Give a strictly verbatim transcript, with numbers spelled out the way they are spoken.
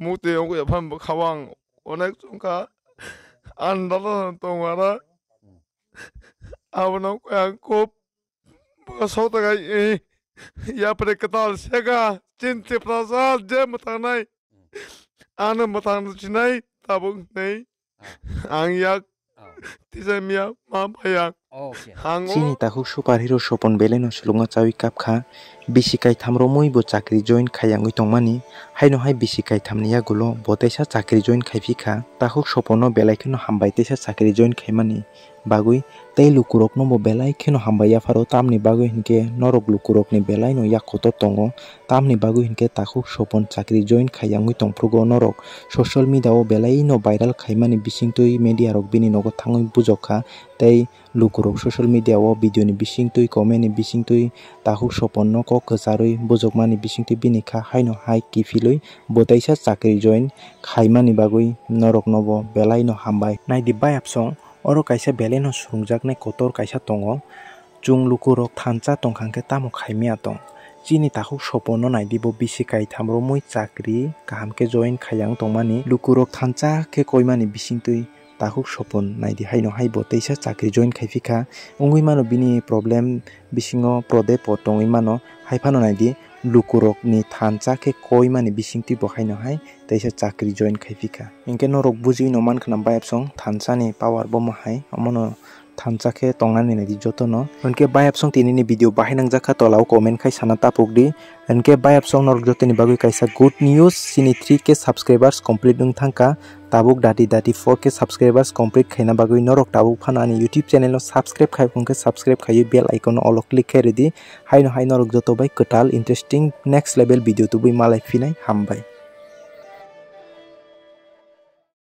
Mukti ongkha ya phan bwkha o ang onek chwngkha. Ang dala tongo ara. Abono koi ang kop bwkha sota kai, eh, yapre kwtal sega, chin Tiprasa je mwtangnai. Ano mwtang sinai tabuk nei. Ang yak tisa miya ma phaya. Okay. Ang o Chini takhuk superhero Sopon belai no sulukma chawi kapkha. Bisi kaitham romwi bo chakri join khaiyangwi tongmani. Haino hai bisi kaitham ni yagulo bo teisa chakri join khaiphikha. Takhuk Sopon no belai kheno hambai teisa chakri join khaimani bagwi, tei lukurokno bo belai kheno hambai yapharo, tamni bagwi hinkhe norok lukurokni belaino yak kotor tongo, tamni bagwi hinkhe takhuk Sopon chakri join khaiyangwi tongphrugo norok social media o belaino viral khaimani bisingtwi media rok bini nogo thangwi bujokha, tei lukurok social media o video ni bisingtwi, comment ni bisingtwi takhuk Sopon no kok kwcharwi bujokmani bisingtwi bini kha haino hai kiphilwi bo teisa chakri join khaimani bagwi norokno bo belaino hambai. Naidi bayapsong, oro kaisa belaino swrwngjaknai kotor kaisa tongo. Chwng lukurok thansa tongkha hwnkhe tamo khaimya tong? Chini takhuk Sopon no naidi, bo bisi kaitham romwi chakri kaham khe join khaiyang tongmani. Lukurok thansa khe koimani bisingtwi takhuk Sopon naidi haino hai bo teisa chakri join khaiphikha. Wngwi mano bini problem bisingo prode po tongwi mano. Hai phano naidi, lukurokni thansa khe koimani bisingtwi bo haino hai teisa chakri join khaiphikha. Hinkhe norok bujui no mankha na bayapsong thansani power bomo hai, omono thansa khe tongnani naidi jotono. Hinkhe bayapsong tinini video bahai nangjakha, tolao comment khai sana tapukdi. Hinkhe bayapsong norok jotoni bagwi kaisa good news, chini three K subscribers complete wng thangkha. Tabuk dati dati four K subscribers complete khaina bagwi norok tabuk phano ani YouTube channel no subscribe khai phungkhe subscribe khaiwi bell icon no all o click khai rwdi. Haino hai norok joto bai kwtal interesting next level video tubui malai phinai. Hambai.